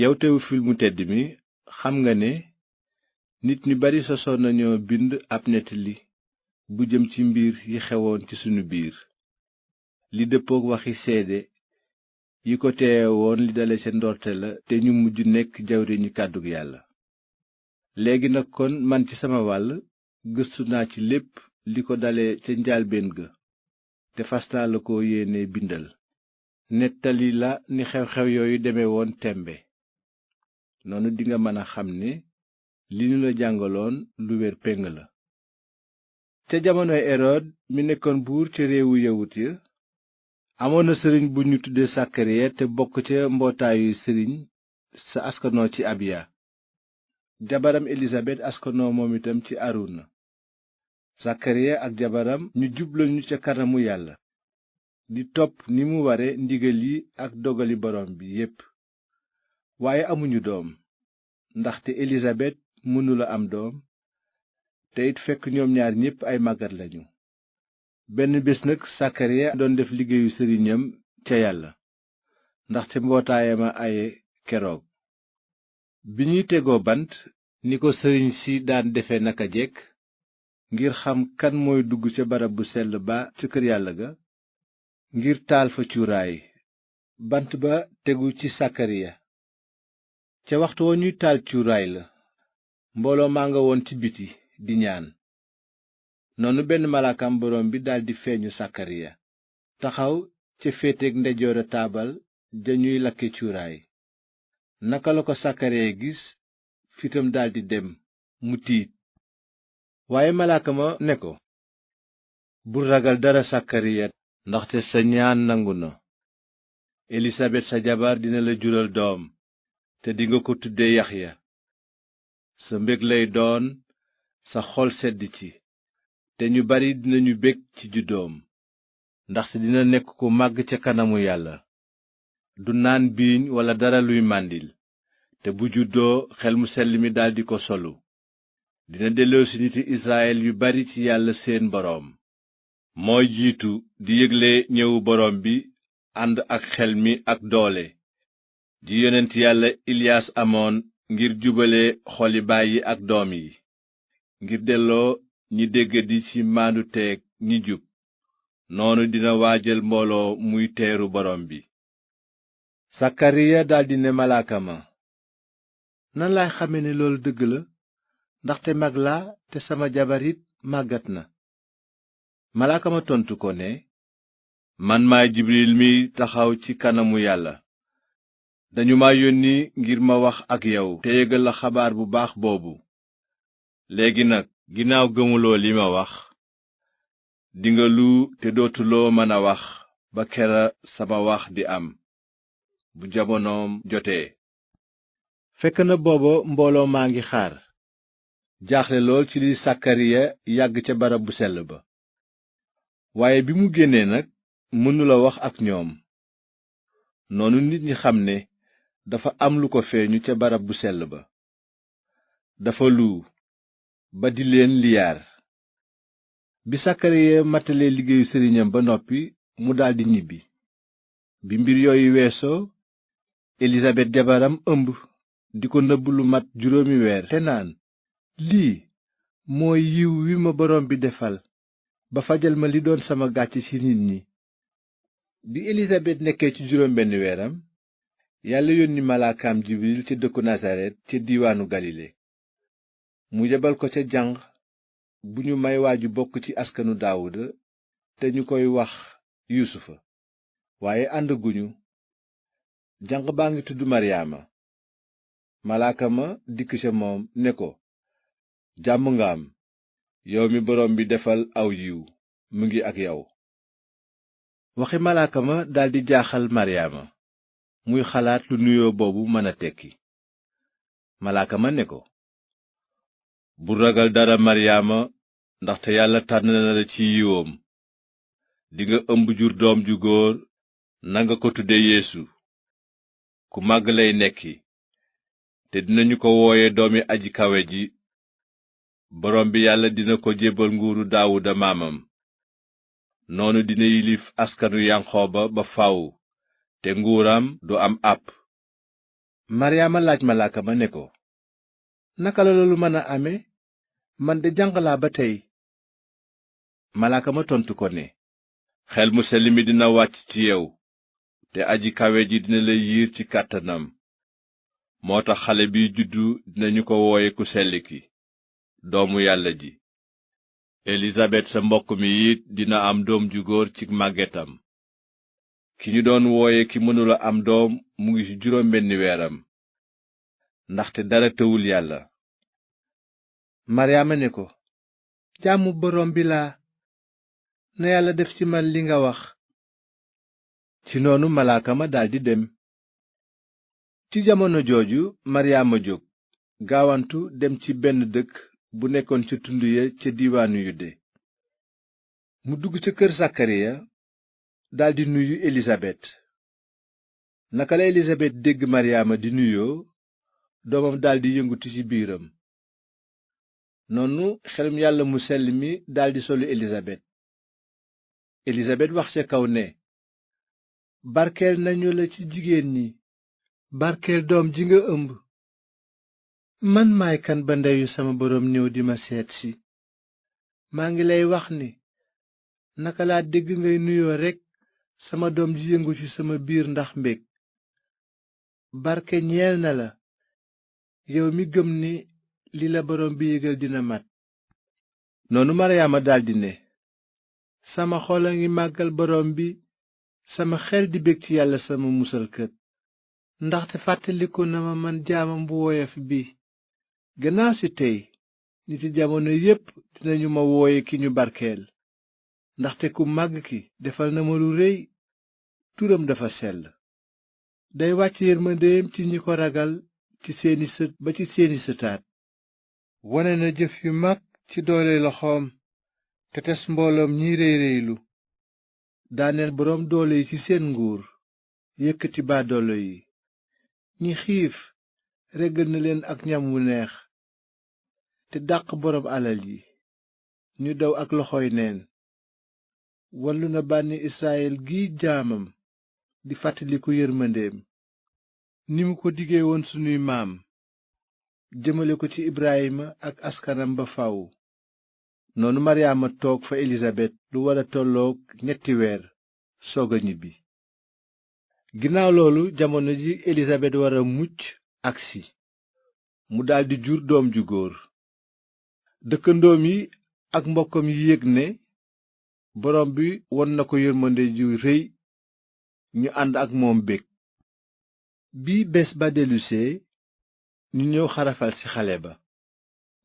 yow Tewufil mu tedd mi, xam nga ne nit ñu bari sosoon nañoo bind ab nettali bu jëm ci mbir yi xewoon ci sunu biir, li dëppook waxi seede yi ko teewe woon li dale ca ndoorte la te ñu mujj nekk jawriñi kàddug yàlla. léegi nag kon man ci sama wàll gëstu naa ci lépp li ko dale ca njaalbéen ga, te fas naa la ko yéene bindal, nettali la ni xew-xew yooyu deme woon tembe. noonu dinga mën a xam ne li ñu la jàngaloon lu wér péng la. ca jamonoy erod mi nekkoon buur ca réewu yawut ya, amoon na sëriñ bu ñu tudde sakariya te bokk ca mbootaayu sëriñ sa askanoo ci abiya. jabaram elisabet askanoo moom itam ci aruna. sakariya ak jabaram ñu jublañu ca kanamu yàlla, di topp ni mu ware ndigal yi ak dogali borom bi yépp. waaye amuñu doom, ndaxte elisabet mënula am doom, te it fekk ñoom ñaar ñépp ay màggat lañu. benn bés nag sakariya doon def liggéeyu sëriñam ca yàlla, ndaxte mbootaayam a aye keroog. bi ñuy tegoo bant ni ko sëriñ si daan defe naka jekk, ngir xam kan mooy dugg ca barab bu sell ba ca kër yàlla ga, ngir taal fa cuuraay, bant ba tegu ci sakariya. ca waxtu wa ñuy taal cuuraay la, mbooloo maa nga woon ci biti di ñaan. noonu benn malaakam borom bi daldi feeñu sakariya, taxaw ca féeteeg ndeyjoora taabal ja ñuy lakke cuuraay. naka la ko sakariya gis, fitam daldi dem, mu tiit. waaye malaaka ma ne ko, bul ragal dara sakariya, ndaxte sa ñaan nangu na. elisabet sa jabar dina la jural doom, te dinga ko tudde yaxya. sa mbég lay doon, sa xol sedd ci, te ñu bari dinañu bég ci juddoom, ndaxte dina nekk ku màgg ca kanamu yàlla. du naan biiñ walla dara luy màndil, te bu juddoo xel mu sell mi daldi ko solu. dina delloosi niti israyil yu bari ci yàlla seen boroom. mooy jiitu di yégle ñëwu boroom bi ànd ak xel mi ak doole, ji yonent yàlla iliyaas amoon ngir jubale xoli baay yi ak doom yi, ngir delloo ñi déggadi ci maandu teeg ñi jub. noonu dina waajal mbooloo muy teeru boroom bi. sakariya daldi ne malaaka ma, nan laay xame ne loolu dëgg la, ndaxte mag laa te sama jabar it màggat na. malaaka ma tontu ko ne, man maay jibril mi taxaw ci kanamu yàlla. dañu ma yónni ngir ma wax ak yow te yégal la xabaar bu baax boobu. léegi nag ginnaaw gëmuloo li ma wax, dinga lu te dootuloo mën a wax ba kera sama wax di am, bu jamonoom jotee. fekk na booba mbooloo maa ngi xaar, jaaxle lool ci li sakariya yàgg ca barab bu sell ba. waaye bi mu génnee nag mënula wax ak ñoom. noonu nit ñi xam ne dafa am lu ko feeñu ca barab bu sell ba. dafa lu ba di leen liyaar. bi sakariya matalee liggéeyu sëriñam ba noppi, mu daldi ñibbi. bi mbir yooyu weesoo, elisabet jabaram ëmb, di ko nëbb lu mat 5 weer te naan, lii mooy yiw wi ma borom bi defal ba fajal ma li doon sama gàcc ci nit ñi. bi elisabet nekkee ci 6 weeram, yàlla yónni malaakaam jibril ca dëkku nasaret ca diiwaanu galile. mu yebal ko ca janq bu ñu may waaju bokk ci askanu daawuda te ñu koy wax yusufa. waaye àndaguñu. janq baa ngi tudd maryaama. malaaka ma dikk ca moom ne ko, jàmm nga am, yow mi borom bi defal aw yiw mu ngi ak yow. waxi malaaka ma daldi jaaxal maryaama, muy xalaat lu nuyoo boobu mën a tekki. malaaka ma ne ko, bul ragal dara maryaama, ndaxte yàlla tànn na la ci yiwoom. dinga ëmb jur doom ju góor, nanga ko tudde yeesu. ku màgg lay nekki, te dinañu ko wooye doomi aji kawe ji. borom bi yàlla dina ko jébbal nguuru daawuda maamam. noonu dina yilif askanu yanqooba ba faw, te nguuram du am àpp. maryaama laaj malaaka ma ne ko naka la loolu mën a ame man de janq laa ba tey. malaaka ma tontu ko ne xel mu sell mi dina wàcc ci yow te aji kawe ji dina la yiir ci kàttanam moo tax xale biy juddu dinañu ko wooye ku sell ki doomu yàlla ji. elisabet sa mbokk mi it dina am doom ju góor ci màggetam ki ñu doon wooye ki mënula am doom mu ngi ci juróom benni weeram ndaxte dara tëwul yàlla. maryaama ne ko jaamu boroom bi laa na yàlla def ci man li nga wax. ci noonu malaaka ma daldi dem. ci jamono jooju maryaama jóg gaawantu dem ci benn dëkk bu nekkoon ca tund ya ca diiwaanu yude mu dugg ca kër sakariya daldi nuyu elisabet. naka la elisabet dégg maryaama di nuyoo doomam daldi yëngutu ci biiram. noonu xelum yàlla mu sell mi daldi solu elisabet. elisabet wax ca kaw ne barkeel nañu la ci jigéen ñi barkeel doom ji nga ëmb. man maay kan ba ndeyu sama boroom ñëw di ma seet si. maa ngi lay wax ni naka laa dégg ngay nuyoo rekk sama doom ji yëngu ci sama biir ndax mbég. barke ñeel na la yow mi gëm ni li la boroom bi yégal dina mat. noonu maryaama daldi ne sama xol a ngi màggal boroom bi sama xel di bég ci yàlla sama musalkat ndaxte fàttaliku na ma man jaamam bu woyof bi. gannaaw si tey niti jamono yépp dinañu ma wooye ki ñu barkeel ndaxte ku màgg ki defal na ma lu réy turam dafa sell. day wàcc yërmandeem ci ñi ko ragal ci seeni sët ba ci seeni sëtaat. wone na jëf yu mag ci doole loxoom te tes mbooloom ñi réy réylu. daaneel boroom doole yi ci seen nguur yëkkati baadoolo yi. ñi xiif reggal na leen ak ñam wu neex te dàq boroom alal yi ñu daw ak loxoy neen. wallu na bànni israyil gi jaamam di fàttaliku yërmandeem ni mu ko dige woon sunuy maam jëmale ko ci ibrahima ak askanam ba faw. noonu maryaama toog fa elisabet lu wara tolloog 3 weer soog a ñibbi. ginnaaw loolu jamono ji elisabet wara mucc agsi mu daldi jur doom ju góor. dëkkandoom yi ak mbokkam yi yëg ne boroom bi won na ko yërmande ju réy ñu ànd ak moom bég. bi bés ba dellusee ñu ñëw xarafal ci xale ba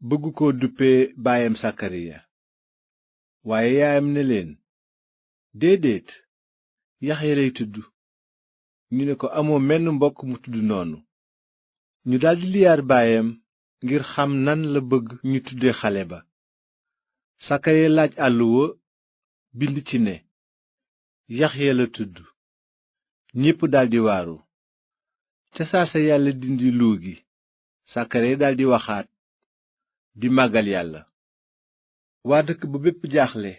bëgg ko duppee baayam sakariya. waaye yaayam ne leen déedéet yaxya lay tudd. ñu ne ko amoo menn mbokk mu tudd noonu. ñu daldi liyaar baayam ngir xam nan la bëgg ñu tudde xale ba. sakariya laaj àlluwa bind ci ne yaxya la tudd. ñépp daldi waaru. ca saasa yàlla dindi luu gi. sakariya daldi waxaat di màggal yàlla. waa dëkk ba bépp jaaxle.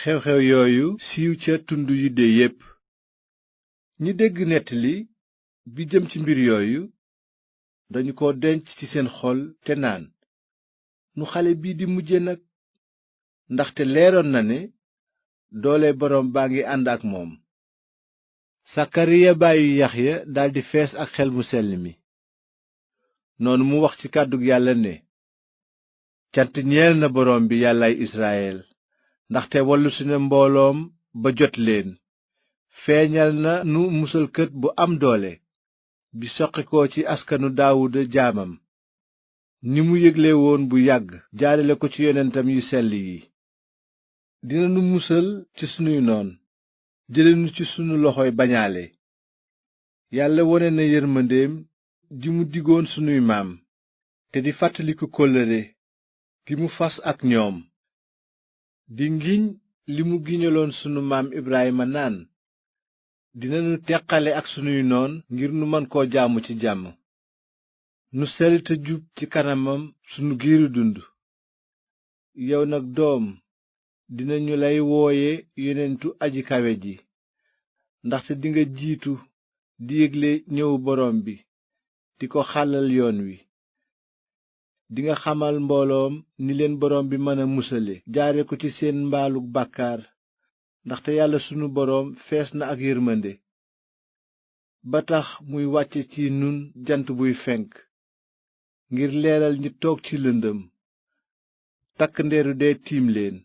xew-xew yooyu siiw ca tund yude yépp. ñi dégg nettali bi jëm ci mbir yooyu dañu ko denc ci seen xol te naan nu xale bii di mujje nag. ndaxte leeroon na ne doole boroom baa ngi ànd ak moom. sakariya baayu yaxya daldi fees ak xel mu sell mi. noonu mu wax ci kàddug yàlla ne cant ñeel na boroom bi yàllaay israyel ndaxte wallusi na mbooloom ba jot leen. feeñal na nu musalkat bu am doole bi soqikoo ci askanu daawuda jaamam ni mu yégle woon bu yàgg jaarale ko ci yonentam yu sell yi. dina nu musal ci sunuy noon jële nu ci sunu loxoy bañaale. yàlla wone na yërmandeem ji mu digoon sunuy maam te di fàttaliku kóllëre gi mu fas ak ñoom. di ngiñ li mu giñaloon sunu maam ibrahima naan dinanu teqale ak sunuy noon ngir nu man koo jaamu ci jàmm. nu sell te jub ci kanamam sunu giiru dund. yow nag doom dinañu lay wooye yonentu aji kawe ji ndaxte dinga jiitu di yégle ñëwu boroom bi di ko xàllal yoon wi. dinga xamal mbooloom ni leen boroom bi mën a musale jaare ko ci seen mbaalug bàkkaar, ndaxte yàlla sunu boroom fees na ak yërmande ba tax muy wàcce ci nun jant buy fenk ngir leeral ñi toog ci lëndëm, takk ndeeru dee tiim leen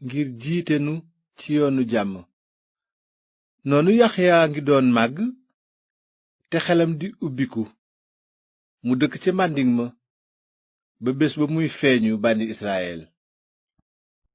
ngir jiite nu ci yoonu jàmm. noonu Yaxya ngi doon màgg te xelam di ubbiku, mu dëkk ca màndiŋ ma ba bés ba muy feeñu bànni Israyel.